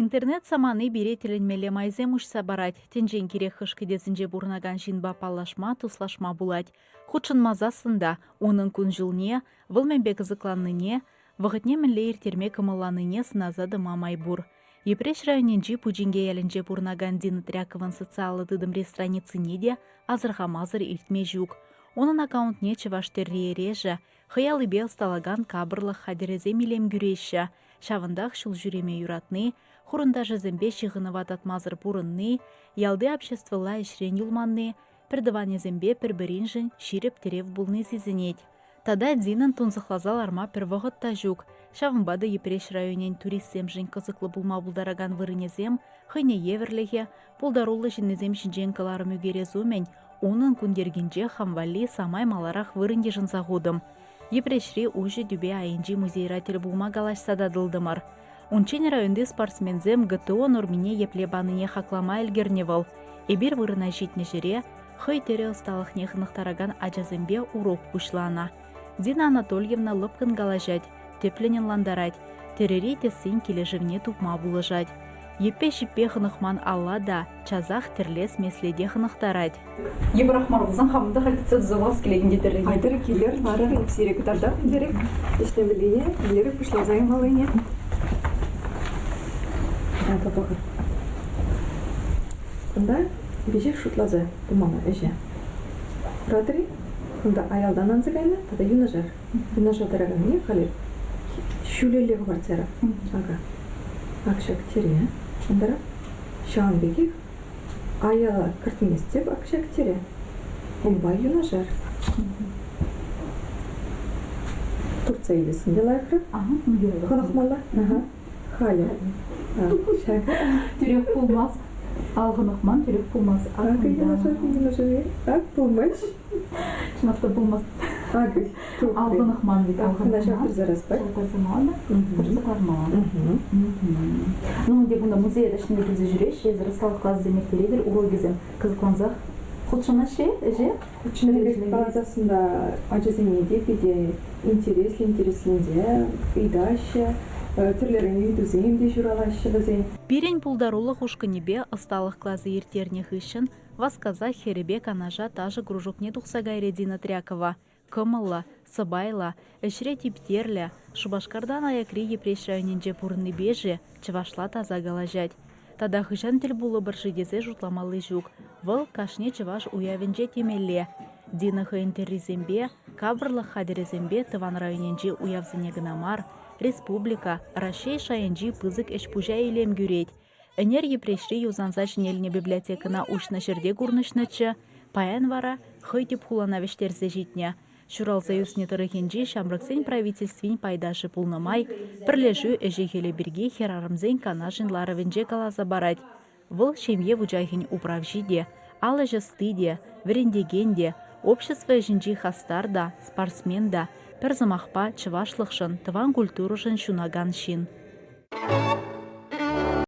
Интернет самани пире тӗлӗнмелле майсем уҫса парать. Тӗнчен кирек хӑш кӗтесӗнче пурӑнакан ҫынпа паллашма, туслашма пулать. Хутшӑнмасассӑн та унӑн кун-ҫулне, вӑл мӗнпе кӑсӑкланнине, вӑхӑтне мӗнле ирттерме кӑмӑлланине сӑнаса тӑма май пур. Йӗпреҫ районӗнчи Пучинке ялӗнче пурӑнакан Дина Тряковӑн социаллӑ тытӑмри страницине те асӑрхамасӑр иртме ҫук. Унӑн аккаунтне чӑваш тӗрри-эрешӗ, хӑй аллипе ӑсталакан капӑрлӑх хатӗрӗсем илем кӳреҫҫӗ. Ҫавӑнтах ҫул ҫӳреме юратни, хурӑнташӗсемпе ҫыхӑнӑва татмасӑр пурӑнни, ялти обществӑлла ӗҫрен юлманни, пӗртӑванӗсемпе пӗр-пӗриншӗн ҫирӗп тӗрев пулни сисӗнет. Тата Динӑн тунсӑхласа ларма пӗр вӑхӑт та ҫук. Ҫавӑнпа та Йӗпреҫ районӗн туристсемшӗн кӑсӑклӑ пулма пултаракан вырӑнӗсем хӑйне евӗрлӗхӗ, пултаруллӑ ҫыннисем ҫинчен кӑларӑм ӳкерес умӗн унӑн кун йӗркинче хам валли самай маларах вырӑн йышӑнса хутӑм. Йӗпреҫри уҫӑ тӳпе айӗнчи музейра тӗл пулма калаҫса татӑлтӑмӑр. Унччен районти спортсменсем ГТО нормине епле панине хаклама ӗлкӗрнӗ вӑл. Эпир вырӑна ҫитнӗ ҫӗре хӑй тӗрӗ ӑсталӑхне хӑнӑхтаракан ачасемпе урок пуҫланӑ. Дина Анатольевна лӑпкӑн калаҫать, тӗплӗн ӑнлантарать, тӗрӗри тӗссен килӗшӗвне тупма пулӑшать. Йӗппе-ҫиппе хӑнӑхман алла та часах тӗрлес меслете хӑнӑхтарать. Йывӑрах мар пулсан хамӑн та халь тытса туса пӑхас килет ӗнтӗ тӗррине. Айтӑр килӗр, ларӑр, сире кӑтартап илерех ӗҫлемеллине, илерех пуҫласа ямаллине. Акӑ пӑхӑр. Кунта веҫех шутласа тумалла ӗҫе. Куратӑр-и? Кунта аялтан анса кайнӑ тата юнашар. Юнашар тӑраканни халӗ ҫӳлелле хӑпартса ярап. Акӑ. Ак ҫак тире антарап. Ҫавӑн пекех аяла кӗртместӗп ак ҫак тире. Унпа юнашар. Туртса илесен те лайӑхрах. Хӑнӑхмалла. Халӗ. Ҫакӑ. Тӳрех пулмасть. Ал хӑнӑхман, тӳрех пулмасть. Акӑ юнашар, юнашар. Ак пулмасть. Чӑнах та пулмасть. Акӑ. Ал хӑнӑхман вӗт. Ал хӑнӑхман. Ҫавтӑрса распать. Ҫавтӑрса мала тӑрса кӑлармалла. Ну, ӗнтӗ кунта музее ӗҫлеме килсе ҫӳреҫҫӗ, эсир ӑсталӑх класӗсем ирттеретӗр, урокӗсем кӑсӑклансах хутшӑнаҫҫӗ ӗҫе? Хутшӑннипе каласассӑн та ачасене те питӗ интереслӗ, интересленсе ыйтаҫҫӗ, тӗрлӗрен ыйтусем те ҫуралаҫҫӗ вӗсен. Пирӗн пултарулӑх ушкӑнӗпе ӑсталӑх класӗ ирттернӗ хыҫҫӑн васкаса хӗрӗпе Канаша ташӑ кружокне тухса кайрӗ Дина Трякова. Кӑмӑллӑ, сӑпайлӑ, ӗҫре типтерлӗ, Шупашкартан аякри Йӗпреҫ районӗнче пурӑннипе-ши чӑвашла таса калаҫать. Тата хӑҫан тӗл пулӑпӑр-ши тесе шутламалли ҫук. Вӑл кашни чӑваш уявӗнче темелле. Дина хӑйӗн тӗррисемпе, капӑрлӑх хатӗрӗсемпе тӑван районӗнчи уявсене кӑна мар, республика, Раҫҫей шайӗнчи пысӑк ӗҫ-пуҫа илем кӳрет. Ӗнер Йӗпреҫри юсанса ҫӗнелнӗ библиотекӑна уҫнӑ ҫӗрте курнӑҫнӑччӗ, паян вара хӑй тӗп хулана вӗҫтерсе ҫитнӗ. Ҫуралса ӳснӗ тӑрӑхӗнчи ҫамрӑксен правительствин пайташӗ пулнӑ май пӗрлешӳ ӗҫӗ-хӗлӗ пирки хӗрарӑмсен канашӗн ларӑвӗнче каласа парать. Вӑл ҫемье вучахӗн управҫи те, ал ӗҫ ӑсти те, вӗрентекен те, общество ӗҫӗнчи хастар та, спортсмен та, пӗр сӑмахпа, чӑвашлӑхшӑн, тӑван культурӑшӑн ҫунакан ҫын.